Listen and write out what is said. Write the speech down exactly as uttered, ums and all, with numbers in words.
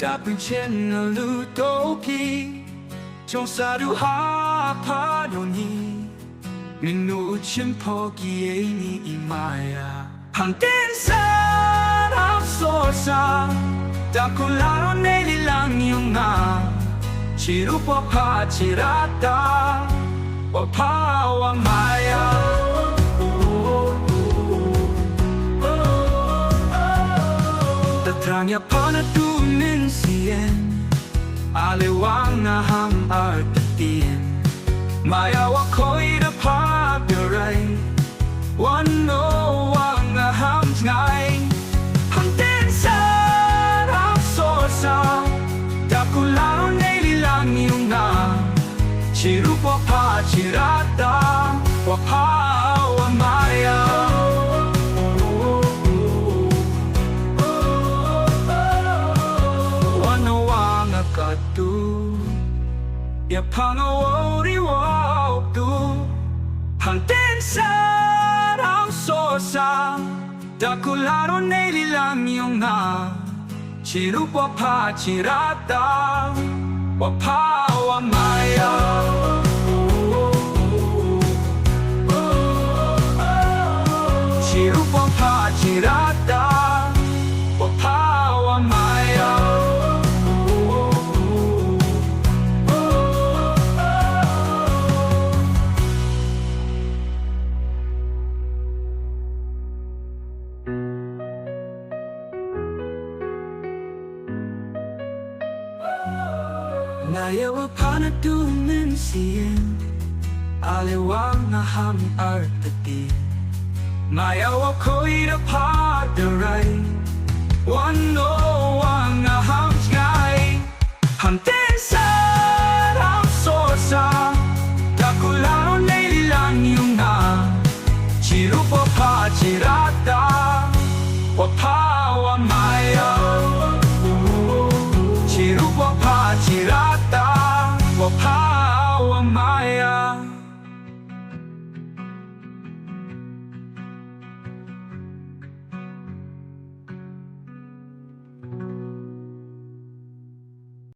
Da pynchen na lu to ki, chong sa du ha pa do ni. Min nu u chim pho ki e ni i maya. Hang ten sa rap so sa, da ku la ro ne li lang yung nga. Chi rup wa pha chi rata, wa pha wa maya. Da trang ya pa na tu min sien. Ale wa nga ham ar ta tien. Maya wa koi da pa da rai. Wan no wa nga ham ngai. Ham ten sa rap so sa. Da ku la ro ne li lang yung nga. Chi rup wa pha chi rata. Wa pha wa maya. Wan no wa nga ka tu. Ya pha nga wa ri wa tu. Hang ten sa rap so sa. Da ku la ro ne li lang yung nga. Chi rup wa pha chi rata. Wa pha wa maya. Chi rup wa pha chi rata. Wa pha wa maya. Nga ya wa pha na tu min sien. Ale wa nga ham ar ta tien. Nga ya wa koi da pa da rai. Wan no wa nga ham ngai. Ham ten sa